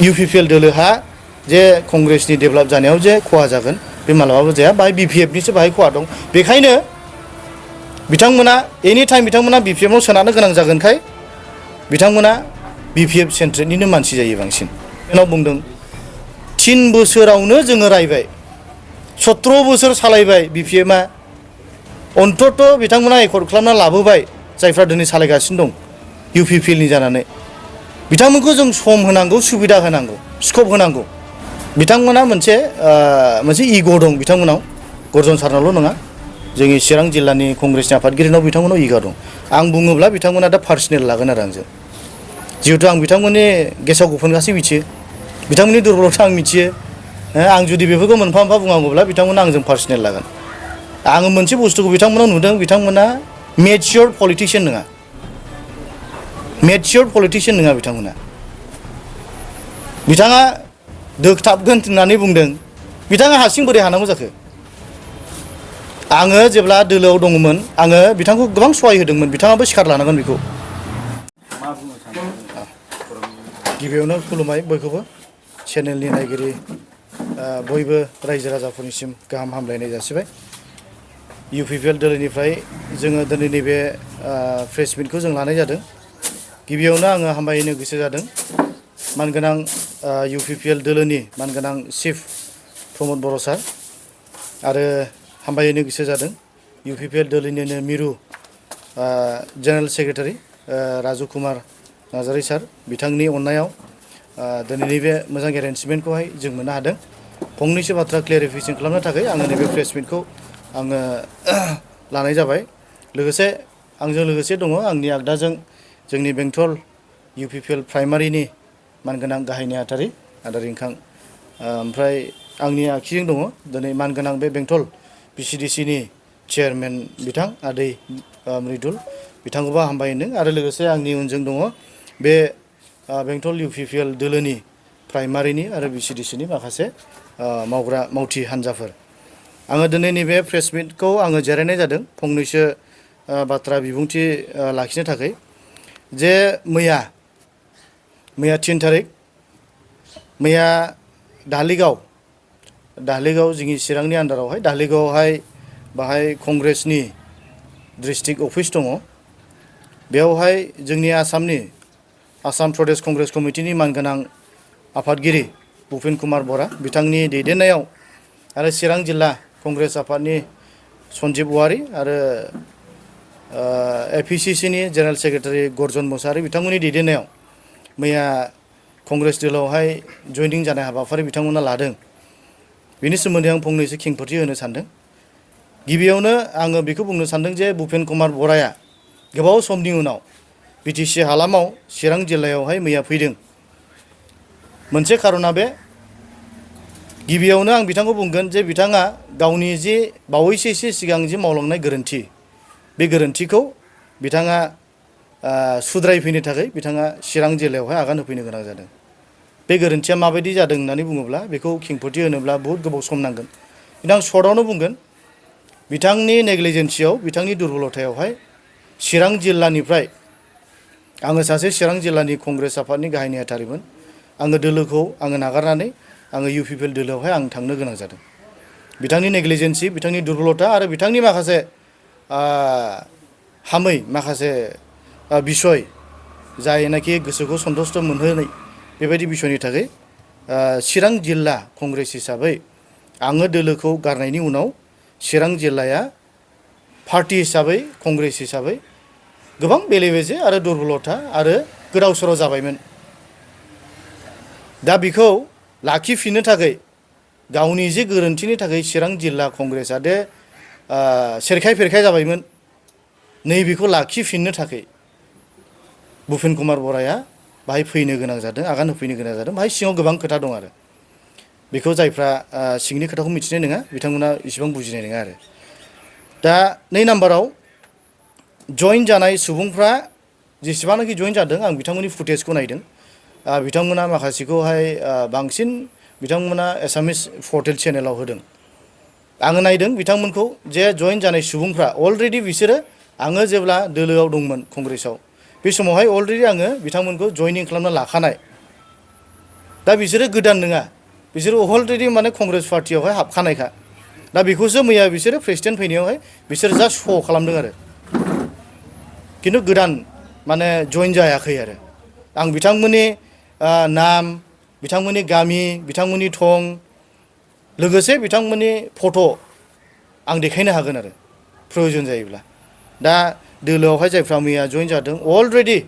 UPPL दोलोहा जे कंग्रेसनि develop जानायाव जे खहा जागोन बे मालाबाबो जाया बाहाय BPF निसो बाहाय खहा दं बेखायनो बिथांमोना एनि टाइम बिथांमोना BPF आव सोनारनो गोनां जागोनखाय बिथांमोना BPF सेन्ट्रेटनिनो मानसि जायो बांसिन उनाव बुंदों 3 बोसोरावनो जोङो रायबाय 17 बोसोर सालायबाय BPF आ अन्तत बिथांमोना एकर्ड खालामना लाबोबाय जायफ्रा दिनै सालायगासिनो दं UPPL नि जानानै बिथांमोनखौ जों सम होनांगौ सुबिदा होनांगौ स्कोप होनांगौ बिथांमोना मोनसे इग' दं बिथांमोनाव गर्जन सारनावल' नङा जोंनि चिरां जिल्लानि कंग्रेसनि आफादगिरिनाव बिथांमोनाव इग' दं आं बुङोब्ला बिथांमोना दा पार्सनेल लागोन आरो आंजों जिहेतु आं बिथांमोननि गेसाव गोफोन गासै मिथियो बिथांमोननि दुरबलता आं मिथियो आं जुदि बेफोरखौ मोनफा मोनफा बुङांगौब्ला बिथांमोना आंजों पार्सनेल लागोन आङो मोनसे बुस्थुखौ बिथांमोनाव नुदों बिथांमोना मेच्योर पलिटिशियान नङा मेच्योर पलिटिशियान नङा बिथांमोना बिथाङा दोखथाबगोन होननानै बुंदों बिथाङा हारसिं बोरै हानांगौ जाखो आङो जेब्ला दोलोआव दङमोन आङो बिथांखौ गोबां सहाय होदोंमोन बिथाङाबो सिखार लानांगोन बेखौ गिबियावनो खुलुमबाय बयखौबो चेनेलनि नायगिरि बयबो रायजो राजाफोरनिसिम गाहाम हामलायनाय जासिबाय UPPL दोलोनिफ्राय जोङो दिनै नैबे प्रेस मिटखौ जों लानाय जादों गिबियावनो आङो हामबायनो गोसो जादों मानगोनां UPPL दोलोनि मानगोनां चिफ प्रमद बर' सार आरो हामबायनो गोसो जादों UPPL दोलोनिनो मिरु जेनेरेल सेक्रेटारि राजु कुमार नार्जारी सार बिथांनि अननायाव दिनैनि बे मोजां एरेन्जमेन्टखौहाय जों मोननो हादों फंनैसो बाथ्रा क्लेरिफिकेसन खालामनो थाखाय आङो नैबे प्रेस मिटखौ आङो लानाय जाबाय लोगोसे आंजों लोगोसे दङ आंनि आगदाजों जोंनि बेंटल UPPL प्राइमारिनि मानगोनां गाहाय नेहाथारि आदा रिंखां ओमफ्राय आंनि आखिजों दङ दिनै मानगोनां बे बेंटल BCDC नि चेयारमेन बिथां आदै मृदुल बिथांखौबो हामबाय होनदों आरो लोगोसे आंनि उनजों दङ बे बेंटल UPPL दोलोनि प्राइमारिनि आरो BCDC नि माखासे मावथि हान्जाफोर आङो दिनै नैबे प्रेस मिटखौ आङो जिरायनाय जादों फंनैसो बाथ्रा बिबुंथि लाखिनो थाखाय जे मैया 3 थारिख मैया दालिगाव जोंनि चिरांनि आन्दारावहाय दालिगावआवहाय बाहाय कंग्रेसनि डिस्ट्रिक्ट अफिस दङ बेवहाय जोंनि आसाम प्रदेश कंग्रेस कमिटिनि मानगोनां आफादगिरि भुपेन कुमार बरा बिथांनि दैदेननायाव आरो चिरां जिल्ला कंग्रेस आफादनि सन्जीब औवारी आरो APCC नि जेनेरेल सेक्रेटारि गर्जन मोसाहारि बिथांमोननि दैदेननायाव मैया कंग्रेस दोलोआवहाय जइनिं जानाय हाबाफारि बिथांमोना लादों बेनि सोमोन्दै आं फंनैसो खेंफोरथि होनो सानदों गिबियावनो आङो बेखौ बुंनो सानदों जे भुपेन कुमार बराया गोबाव समनि उनाव BTC हालामाव चिरां जिल्लायावहाय मैया फैदों मोनसे खारना बे गिबियावनो आं बिथांखौ बुंगोन जे बिथाङा गावनि जे बावैसो एसे सिगां जे मावलांनाय गोरोन्थि बे गोरोन्थिखौ बिथाङा सुद्रायफैनो थाखाय बिथाङा चिरां जिल्लायावहाय आगान होफैनो गोनां जादों बे गोरोन्थिया माबायदि जादों होननानै बुङोब्ला बेखौ खेंफोरथि होनोब्ला बहुद गोबाव सम नांगोन आं सर्टआवनो बुंगोन बिथांनि नेग्लिजेन्सियाव बिथांनि दुरबलतायावहाय चिरां जिल्लानिफ्राय आङो सासे चिरां जिल्लानि कंग्रेस आफादनि गाहाय नेहाथारिमोन आङो दोलोखौ नागारनानै आङो UPPL दोलोआवहाय आं थांनो गोनां जादों बिथांनि नेग्लिजेन्सि बिथांनि दुरबलता आरो बिथांनि माखासे हामै माखासे बिसय जायनाखि गोसोखौ सन्तुष्ट मोनहोनाय बेबायदि बिसयनि थाखाय चिरां जिल्ला कंग्रेस हिसाबै आङो दोलोखौ गारनायनि उनाव चिरां जिल्लाया पार्टी हिसाबै कंग्रेस हिसाबै गोबां बेले बेजे आरो दुरबलता आरो गोदाव सोराव जाबायमोन दा बेखौ लाखिफिननो थाखाय गावनि जे गोरोन्थिनि थाखाय चिरां जिल्ला कंग्रेसआ दे सेरखाय फेरखाय जाबायमोन नैबेखौ लाखिफिननो थाखाय भुपेन कुमार बराया बाहाय फैनो गोनां जादों आगान होफैनो गोनां जादों बाहाय सिङाव गोबां खोथा दं आरो बेखौ जायफ्रा सिंनि खोथाखौ मिथिनाय नङा बिथांमोना इसेबां बुजिनाय नङा आरो दा 2 नाम्बाराव जइन जानाय सुबुंफ्रा जेसेबांनाखि जइन जादों आं बिथांमोननि फुटेजखौ नायदों बिथांमोना माखासेखौहाय बांसिन बिथांमोना एसामिस पर्टेल चेनेलाव होदों आङो नायदों बिथांमोनखौ जे जइन जानाय सुबुंफ्रा अलरेडि बिसोरो आङो जेब्ला दोलोआव दंमोन कंग्रेसआव बे समावहाय अलरेडि आङो बिथांमोनखौ जइनिं खालामना लाखानाय दा बिसोरो गोदान नङा बिसोरो अलरेडि माने कंग्रेस पार्टियावहाय हाबखानायखा दा बेखौसो मैया बिसोरो प्रेसिडेन्ट फैनायावहाय बिसोर जास्ट श' खालामदों आरो खिन्थु गोदान माने जइन जायाखै आरो आं बिथांमोननि नाम बिथांमोननि गामि बिथांमोननि थं लोगोसे बिथांमोननि फट' आं देखायनो हागोन आरो प्रयजन जायोब्ला दा दोलोआवहाय जायफ्रा मैया जइन जादों अलरेडि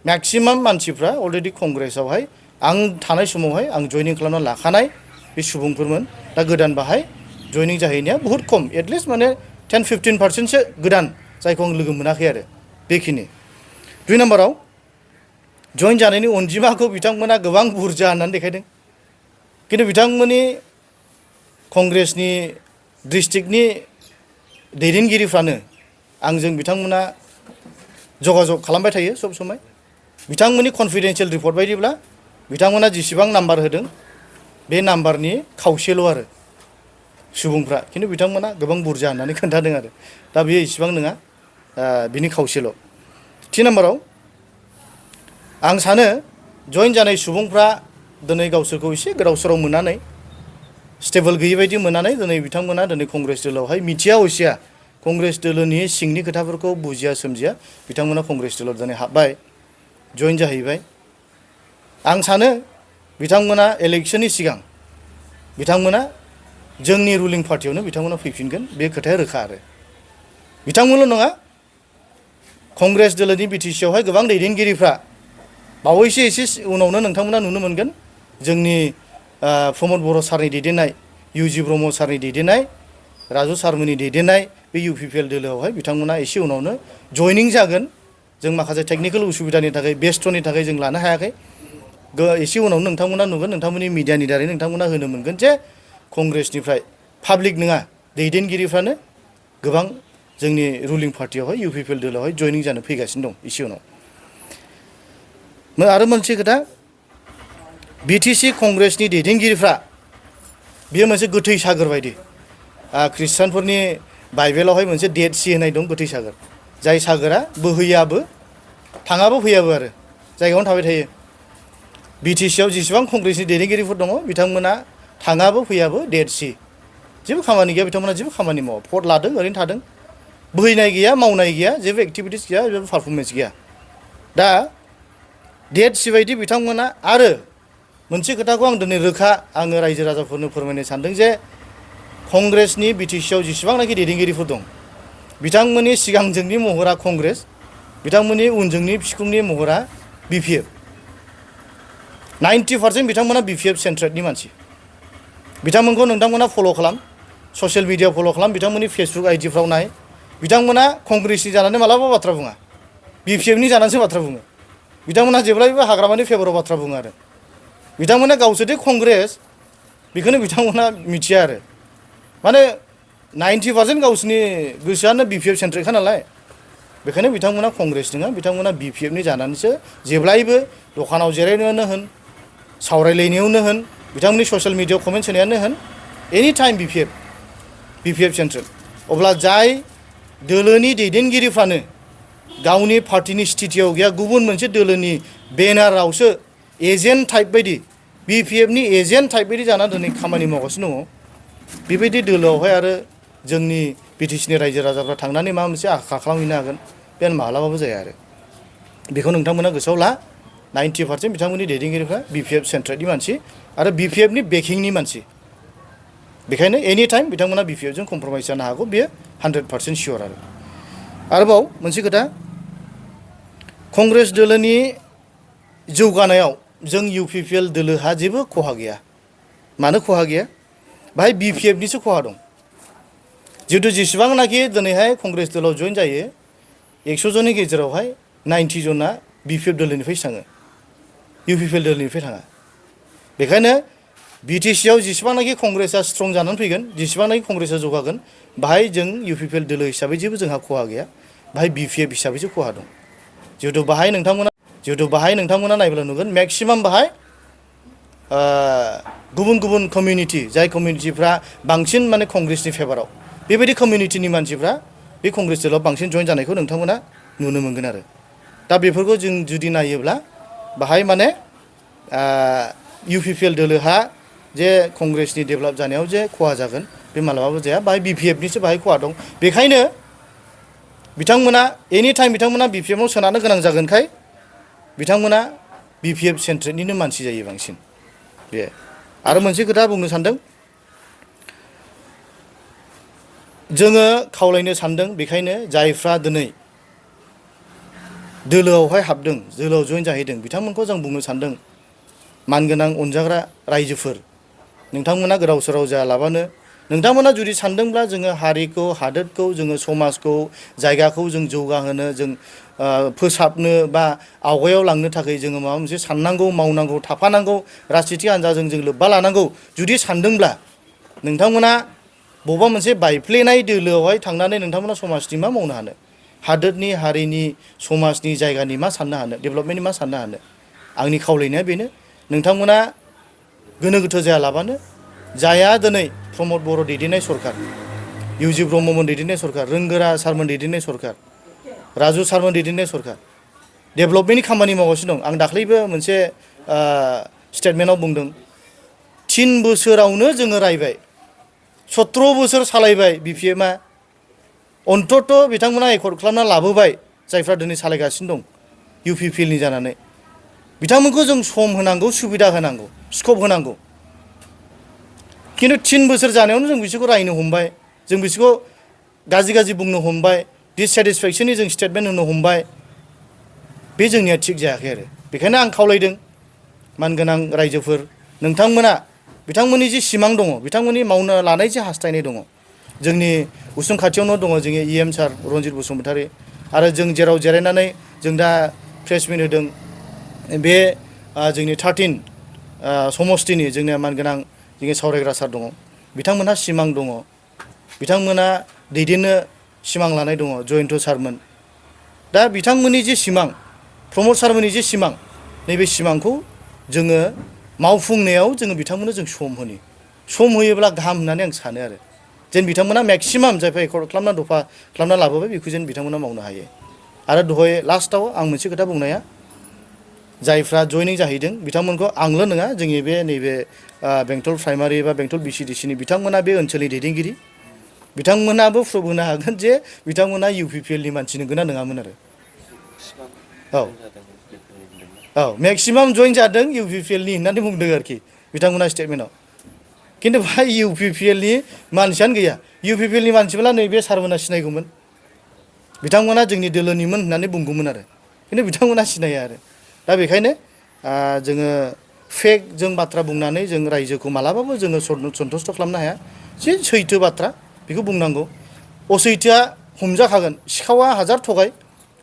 मेक्सिमाम मानसिफ्रा अलरेडि कंग्रेसआवहाय आं थानाय समावहाय आं जइनिं खालामना लाखानाय बे सुबुंफोरमोन दा गोदान बाहाय जइनिं जाहैनाया बहुत खम एटलिस्ट माने 10-15% गोदान जायखौ आं लोगो मोनाखै आरो बेखिनि 2 नाम्बाराव जइन जानायनि अनजिमाखौ बिथांमोना गोबां बुरजा होननानै देखायदों खिन्थु बिथांमोननि कंग्रेसनि डिस्ट्रिक्टनि दैदेनगिरिफ्रानो आंजों बिथांमोना जगाजग खालामबाय थायो सब समय बिथांमोननि कनफिडेन्शियेल रिपर्ट बायदिब्ला बिथांमोना जेसेबां नाम्बार होदों बे नाम्बारनि खावसेल' आरो सुबुंफ्रा खिन्थु बिथांमोना गोबां बुरजा होननानै खोन्थादों आरो दा बेयो इसेबां नङा बिनि खावसेल' 3 नाम्बाराव आं सानो जइन जानाय सुबुंफ्रा दिनै गावसोरखौ एसे गोदाव सोराव मोननानै स्टेबल गैयै बायदि मोननानै दिनै बिथांमोना दिनै कंग्रेस दोलोआवहाय मिथिया हसिया कंग्रेस दोलोनि सिंनि खोथाफोरखौ बुजिया सोमजिया बिथांमोना कंग्रेस दोलोआव दिनै हाबबाय जइन जाहैबाय आं सानो बिथांमोना इलेक्शननि सिगां बिथांमोना जोंनि रुलिं पार्टियावनो बिथांमोना फैफिनगोन बे खोथाया रोखा आरो बिथांमोनल' नङा कंग्रेस दोलोनि बिटिसिआवहाय गोबां दैदेनगिरिफ्रा बावैसो एसे उनावनो नोंथांमोना नुनो मोनगोन जोंनि प्रमद बर' सारनि दैदेननाय इउजि ब्रह्म सारनि दैदेननाय राजु सारमोननि दैदेननाय बे इउपिपिएल दोलोआवहाय बिथांमोना एसे उनावनो जइनिं जागोन जों माखासे टेकनिकेल उसुबिदानि थाखाय बेस्थ'नि थाखाय जों लानो हायाखै एसे उनावनो नोंथांमोना नुगोन नोंथांमोननि मिडियानि दारै नोंथांमोना होनो मोनगोन जे कंग्रेसनिफ्राय पाब्लिक नङा दैदेनगिरिफ्रानो गोबां जोंनि रुलिं पार्टियावहाय इउपिपिएल दोलोआवहाय जइनिं जानो फैगासिनो दं एसे उनाव आरो मोनसे खोथा बिटिसि कंग्रेसनि दैदेनगिरिफ्रा बेयो मोनसे गोथै सागोर बायदि ख्रिस्टानफोरनि बाइबेलावहाय मोनसे डेड सि होननाय दं गोथै सागोर जाय सागोरा बोहैयाबो थाङाबो फैयाबो आरो जायगायावनो थाबाय थायो बिटिसिआव जेसेबां कंग्रेसनि दैदेनगिरिफोर दङ बिथांमोना थाङाबो फैयाबो डेड सि जेबो खामानि गैया बिथांमोना जेबो खामानि मावा भट लादों ओरैनो थादों बोहैनाय गैया मावनाय गैया जेबो एक्टिभिटिस गैया जेबो पारफरमेन्स गैया दा डेड सि बायदि बिथांमोना आरो मोनसे खोथाखौ आं दिनै रोखा आङो रायजो राजाफोरनो फोरमायनो सानदों जे कंग्रेसनि बिटिसिआव जेसेबांनाखि दैदेनगिरिफोर दं बिथांमोननि सिगांजोंनि महरा कंग्रेस बिथांमोननि उनजोंनि बिखुंनि महरा बिपिएफ 90% बिथांमोना बिपिएफ सेन्ट्रेटनि मानसि बिथांमोनखौ नोंथांमोना फल' खालाम ससियेल मिडिया फल' खालाम बिथांमोननि फेसबुक आइडिफ्राव नाय बिथांमोना कंग्रेसनि जानानै मालाबा बाथ्रा बुङा बिपिएफनि जानानैसो बाथ्रा बुङो बिथांमोना जेब्लायबो हाग्रामानि फेभराव बाथ्रा बुङो आरो बिथांमोना गावसोरदि कंग्रेस बेखौनो बिथांमोना मिथिया आरो माने 90% गावसोरनि गोसोआनो बिपिएफ सेन्ट्रिकखा नालाय बेखायनो बिथांमोना कंग्रेस नङा बिथांमोना बिपिएफनि जानानैसो जेब्लायबो दखानाव जिरायनायावनो होन सावरायलायनायावनो होन बिथांमोननि ससियेल मिडियायाव कमेन्ट्स होनायानो होन एनि टाइम बिपिएफ सेन्ट्रेल अब्ला जाय दोलोनि दैदेनगिरिफ्रानो गावनि पार्टिनि स्थितियाव गैया गुबुन मोनसे दोलोनि बेनारावसो एजेन्ट टाइप बायदि बिपिएफनि एजेन्ट टाइप बायदि जानानै दिनै खामानि मावगासिनो दङ बेबायदि दोलोआवहाय आरो जोंनि बिटिसिनि रायजो राजाफ्रा थांनानै माबा मोनसे आखा खालामहैनो हागोन बे मालाबाबो जाया आरो बेखौ नोंथांमोना गोसोआव ला 90% बिथांमोननि दैदेनगिरिफ्रा बिपिएफ सेन्ट्रेलनि मानसि आरो बिपिएफनि बेकिंनि मानसि बेखायनो एनि टाइम बिथांमोना बिपिएफजों कमप्रमाइज जानो हागौ बेयो 100% सियर आरो आरोबाव मोनसे खोथा कंग्रेस दोलोनि जौगानायाव जों इउपिपिएल दोलोहा जेबो खहा गैया मानो खहा गैया बाहाय बिपिएफनिसो खहा दं जिहेतु जेसेबांनाखि दिनैहाय कंग्रेस दोलोआव जइन जायो 100 जननि गेजेरावहाय 90 जना बिपिएफ दोलोनिफ्रायसो थाङो इउपिपिएल दोलोनिफ्राय थाङा बेखायनो बिटिसिआव जेसेबांनाखि कंग्रेसआ स्ट्रं जानानै फैगोन जेसेबांनाखि कंग्रेसआ जौगागोन बाहाय जों इउपिपिएल दोलो हिसाबै जेबो जोंहा खहा गैया बाहाय बिपिएफ हिसाबैसो खहा दं जिहेतु बाहाय नोंथांमोना नायब्ला नुगोन मेक्सिमाम बाहाय गुबुन गुबुन कमिउनिटि जाय कमिउनिटिफ्रा बांसिन माने कंग्रेसनि फेभाराव बेबायदि कमिउनिटिनि मानसिफ्रा बे कंग्रेस दोलोआव बांसिन जइन जानायखौ नोंथांमोना नुनो मोनगोन आरो दा बेफोरखौ जों जुदि नायोब्ला बाहाय माने UPPL दोलोहा जे कंग्रेसनि डेभेलप जानायाव जे खहा जागोन बे मालाबाबो जाया बाहाय BPF निसो बाहाय खहा दं बेखायनो बिथांमोना एनि टाइम बिथांमोना BPF आव सोनानो गोनां जागोनखाय बिथांमोना BPF सेन्ट्रेटनिनो मानसि जायो बांसिन बे आरो मोनसे खोथा बुंनो सानदों जोङो खावलायनो सानदों बेखायनो जायफ्रा दिनै दोलोआवहाय हाबदों दोलोआव जइन जाहैदों बिथांमोनखौ जों बुंनो सानदों मानगोनां अनजाग्रा रायजोफोर नोंथांमोना गोदाव सोराव जायालाबानो नोंथांमोना जुदि सानदोंब्ला जोङो हारिखौ हादोरखौ जोङो समाजखौ जायगाखौ जों जौगाहोनो जों फोसाबनो बा आवगायाव लांनो थाखाय जोङो माबा मोनसे साननांगौ मावनांगौ थाफानांगौ राजनिथि हान्जाजों जों लोब्बा लानांगौ जुदि सानदोंब्ला नोंथांमोना बबेबा मोनसे बायफ्लेनाय दोलोआवहाय थांनानै नोंथांमोना समाजनि मा मावनो हानो हादोरनि हारिनि समाजनि जायगानि मा साननो हानो डेभेलपमेन्टनि मा साननो हानो आंनि खावलायनाया बेनो नोंथांमोना गोनो गोथो जायालाबानो जाया दिनै प्रमद बर' दैदेननाय सरखार इउजि ब्रह्ममोन दैदेननाय सरखार रोंगोरा सारमोन दैदेननाय सरखार राजु सारमोन दैदेननाय सरखार डेभेलपमेन्टनि खामानि मावगासिनो दं आं दाख्लैबो मोनसे स्टेटमेन्टआव बुंदों 3 बोसोरावनो जोङो रायबाय 17 बोसोर सालायबाय BPF-आ अन्तत बिथांमोना एकर्ड खालामना लाबोबाय जायफ्रा दिनै सालायगासिनो दं UPPL-नि जानानै बिथांमोनखौ जों सम होनांगौ सुबिदा होनांगौ स्कप होनांगौ खिन्थु 3 बोसोर जानायावनो जों बिसोरखौ रायनो हमबाय जों बिसोरखौ गाज्रि गाज्रि बुंनो हमबाय डिससेटिसफेक्सननि जों स्टेटमेन्ट होनो हमबाय बे जोंनिया थिग जायाखै आरो बेखायनो आं खावलायदों मानगोनां रायजोफोर नोंथांमोना बिथांमोननि जे सिमां दङ बिथांमोननि मावनो लानाय जे हास्थायनाय दङ जोंनि उसुं खाथियावनो दङ जोंनि EM सार रनजित बसुमतारी आरो जों जेराव जिरायनानै जों दा प्रेस मिट होदों बे जोंनि 13 समस्तिनि जोंनिया मानगोनां जोंनि सावरायग्रा सार दङ बिथांमोनहा सिमां दङ बिथांमोना दैदेननो सिमां लानाय दङ जयन्त सारमोन दा बिथांमोननि जे सिमां प्रमद सारमोननि जे सिमां नैबे सिमांखौ जोङो मावफुंनायाव जोङो बिथांमोननो जों सम होयोब्ला गाहाम होननानै आं सानो आरो जेन बिथांमोना मेक्सिमाम जायफोर एकर्ड खालामना दफा खालामना लाबोबाय बेखौ जेन बिथांमोना मावनो हायो आरो दहाय लास्टआव आं मोनसे खोथा बुंनाया जायफ्रा जयनिं जाहैदों बिथांमोनखौ आंल' नङा जोंनि बे नैबे बेंटल प्राइमारि बा बेंटल BCDC-नि बिथांमोना बे ओनसोलनि दैदेनगिरि बिथांमोनाबो प्रुभ होनो हागोन जे बिथांमोना UPPL-नि मानसि नंगौना नङामोन आरो औ मेक्सिमाम जइन जादों UPPL-नि होननानै बुंदों आरोखि बिथांमोना स्टेटमेन्टआव खिन्थु बाहाय UPPL-नि मानसियानो गैया UPPL-नि मानसिब्ला नैबे सारमोना सिनायगौमोन बिथांमोना जोंनि दोलोनिमोन होननानै बुंगौमोन आरो खिन्थु बिथांमोना सिनाया आरो दा बेखायनो जोङो फेक जों बाथ्रा बुंनानै जों रायजोखौ मालाबाबो जोङो सन्थुष्ट खालामनो हाया जे सैथो बाथ्रा बेखौ बुंनांगौ असैथोआ हमजाखागोन सिखावा हाजार थगाय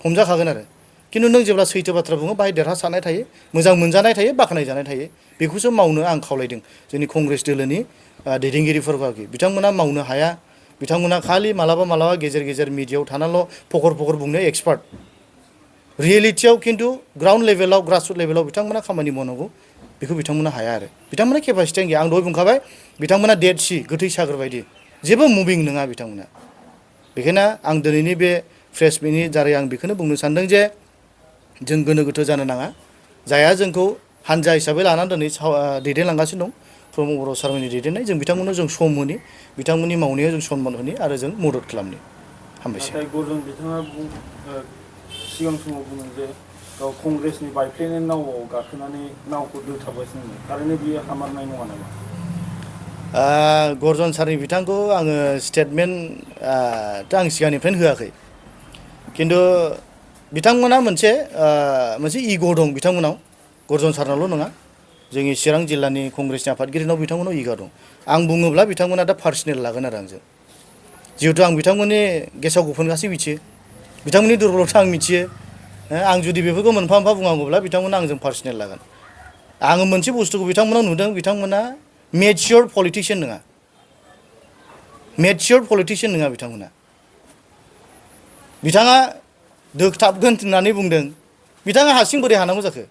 हमजाखागोन आरो खिन्थु नों जेब्ला सैथो बाथ्रा बुङो बाहाय देरहासारनाय थायो मोजां मोनजानाय थायो बाख्नायजानाय थायो बेखौसो मावनो आं खावलायदों जोंनि कंग्रेस दोलोनि दैदेनगिरिफोरखौ आरोखि बिथांमोना मावनो हाया बिथांमोना खालि मालाबा गेजेर गेजेर मिडियायाव थानाल' फकर बुंनो एक्सपार्ट रियेलिटियाव खिन्थु ग्राउन्ड लेभेलाव ग्रासरुट लेभेलाव बिथांमोना खामानि मावनांगौ बेखौ बिथांमोना हाया आरो बिथांमोना केपासिटियानो गैया आं दहाय बुंखाबाय बिथांमोना डेड सि गोथै सागर बायदि जेबो मुभिं नङा बिथांमोना बेखायनो आं दिनैनि बे प्रेस मिटनि दारै आं बेखौनो बुंनो सानदों जे जों गोनो गोथो जानो नाङा जायहा जोंखौ हानजा हिसाबै लानानै दिनै दैदेनलांगासिनो दं प्रमद बर' सारमोननि दैदेननाय जों बिथांमोननो जों सम होनि बिथांमोननि मावनायाव जों सनमान होनि आरो जों मदद खालामनि हामबायसै गरजन बिथाङा सिगां समाव बुंदों जे कंग्रेसनि बायफ्लेनाय नावआव गाखोनानै नावखौ दोथाबगासिनो दं थारैनो बियो हामारनाय नङा नामा गरजन सारनि बिथांखौ आङो स्टेटमेन्ट आं सिगांनिफ्रायनो होआखै खिन्थु बिथांमोना मोनसे इग' दं बिथांमोनाव गरजन सारनावल' नङा जोंनि चिरां जिल्लानि कंग्रेसनि आफादगिरिनाव बिथांमोनाव इग' दं आं बुङोब्ला बिथांमोना दा पार्सनेल लागोन आरो आंजों जिहेतु आं बिथांमोननि गेसाव गोफोन गासै मिथियो बिथांमोननि दुरबलथा आं मिथियो आं जुदि बेफोरखौ मोनफा मोनफा बुङांगौब्ला बिथांमोना आंजों पार्सनेल लागोन आङो मोनसे बुस्थुखौ बिथांमोनाव नुदों बिथांमोना मेचियर पलिटिशियान नङा बिथांमोना बिथाङा दोखथाबगोन होननानै बुंदों बिथाङा हारसिं बोरै हानांगौ जाखो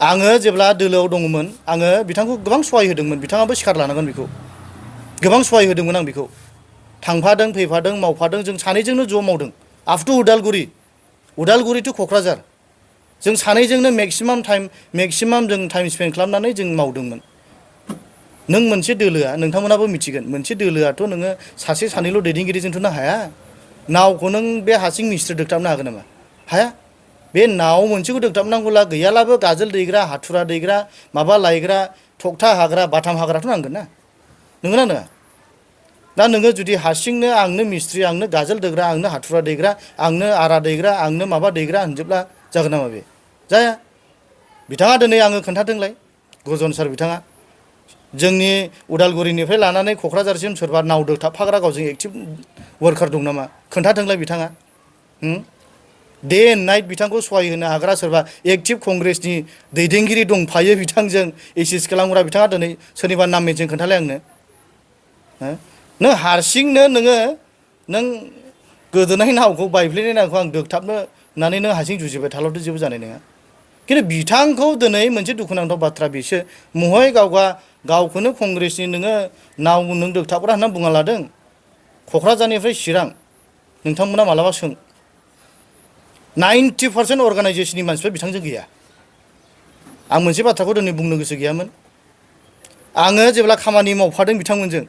आङो जेब्ला दोलोआव दङमोन आङो बिथांखौ गोबां सहाय होदोंमोन बिथाङाबो सिखार लानांगोन बेखौ गोबां सहाय होदोंमोन आं बेखौ थांफादों फैफादों मावफादों जों सानैजोंनो ज' मावदों आफ टु उदालगुरि टु क'क्राझार जों सानैजोंनो मेक्सिमाम जों टाइम स्पेन्ड खालामनानै जों मावदोंमोन। नों मोनसे दोलोआ नोंथांमोनाबो मिथिगोन मोनसे दोलोआथ' नोङो सासे सानैल' दैदेनगिरिजोंथ' हाया। नावखौ नों बे हासिं मिस्ट्रि दोगथाबनो हागोन नामा? हाया। बे नाव मोनसेखौ दोगथाबनांगौला गैयालाबो गाजोल दैग्रा, हाथुरा दैग्रा, माबा लायग्रा, थखथा हाग्रा, बाथाम हाग्राथ' नांगोन ना। नंगौना नङा? दा नोङो जुदि हारसिंनो आंनो मिस्ट्रि, आंनो गाजोल दैग्रा, आंनो हाथुरा दैग्रा, आंनो आरा दैग्रा, आंनो माबा दैग्रा होनजोबब्ला जागोन नामा बे? जाया। बिथाङा दिनै आङो खोन्थादोंलाय गजन सार बिथाङा जोंनि उदालगुरिनिफ्राय लानानै क'क्राझारसिम सोरबा नाव दोगथाबफाग्रा गावजों एक्टिभ वार्कार दं नामा? खोन्थाथोंलाय बिथाङा। डे एन्ड नाइट बिथांखौ सहाय होनो हाग्रा सोरबा एक्टिभ कंग्रेसनि दैदेनगिरि दंफायो बिथांजों एसिस्ट खालामग्रा बिथाङा दिनै सोरनिबा नाम मेनसन खोन्थालाय आंनो। नों हारसिंनो नों गोदोनाय नावखौ बायफ्लेनाय नावखौ आं दोगथाबनो होननानै नों हारसिं जुजिबाय थाब्लाथ' जेबो जानाय नङा। खिन्थु बिथांखौ दिनै मोनसे दुखुनांथाव बाथ्रा बेसो महय गावखौनो कंग्रेसनि नोङो नाव नों दोगथाबग्रा होनना बुंना लादों। क'क्राझारनिफ्राय चिरां नोंथांमोना मालाबा सों 90% अर्गानाइजेसननि मानसिफ्रा बिथांजों गैया। आं मोनसे बाथ्राखौ दिनै बुंनो गोसो गैयामोन। आङो जेब्ला खामानि मावफादों बिथांमोनजों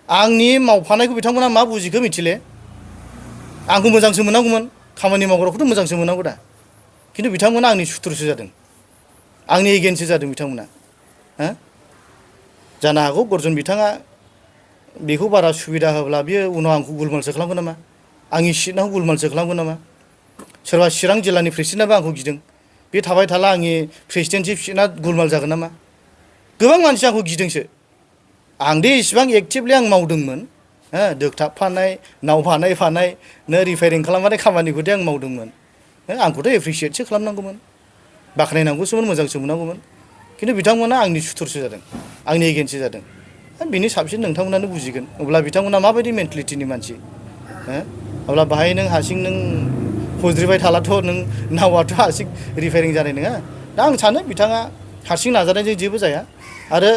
आंनि मावफानायखौ बिथांमोना मा बुजिखो मिथिले? आंखौ मोजांसो मोननांगौमोन, खामानि मावग्राखौथ' मोजांसो मोननांगौ दा। खिन्थु बिथांमोना आंनि सुथुरसो जादों, आंनि एगेन्स्टसो जादों बिथांमोना। जानो हागौ गर्जन बिथाङा बेखौ बारा सुबिदा होब्ला बियो उनाव आंखौ गुलमालसो खालामगोन नामा? आंनि सिटनाखौ गुलमालसो खालामगोन नामा? सोरबा चिरां जिल्लानि प्रेसिडेन्टआबो आंखौ गिदों। बे थाबाय थाला आंनि प्रेसिडेन्टशिप सिटना गुलमाल जागोन नामा? गोबां मानसि आंखौ गिदोंसो। आं दे इसिबां एक्टिभलि आं मावदोंमोन, दोगथाबफानाय, नाव बानायफानाय, रिफायरिं खालामफानाय खामानिखौ दे आं मावदोंमोन। आंखौथ' एप्रिसियेटसो खालामनांगौमोन, बाख्नायनांगौसोमोन, मोजांसो मोननांगौमोन। खिन्थु बिथांमोना आंनि सुथुरसो जादों, आंनि एगेन्स्टसो जादों। बिनि साबसिन नोंथांमोनानो बुजिगोन अब्ला बिथांमोना माबायदि मेन्टेलिटिनि मानसि। अब्ला बाहाय नों हारसिं नों हुज्रिबाय थालाथ' नों नावाथ' हारसिं रिफायरिं जानाय नङा। दा आं सानो बिथाङा हारसिं नाजानायजों जेबो जाया आरो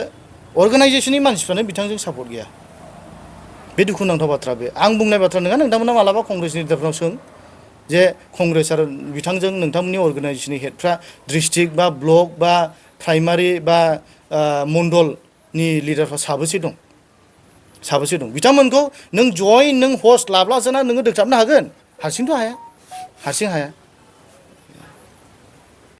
अर्गानाइजेसननि मानसिफ्रानो बिथांजों सापर्ट गैया। बे दुखुनांथाव बाथ्रा। बे आं बुंनाय बाथ्रा नङा। नोंथांमोना मालाबा कंग्रेसनि लिडारफोरनाव सों जे कंग्रेस आरो बिथांजों नोंथांमोननि अर्गानाइजेसननि हेडफ्रा डिस्ट्रिक्ट बा ब्लक बा प्राइमारि बा मण्डलनि लिडारफ्रा साबेसे दं? साबेसे दं? बिथांमोनखौ नों जयेन नों हस्ट लाब्लासोना नोङो दोगथाबनो हागोन। हारसिंथ' हाया, हारसिं हाया।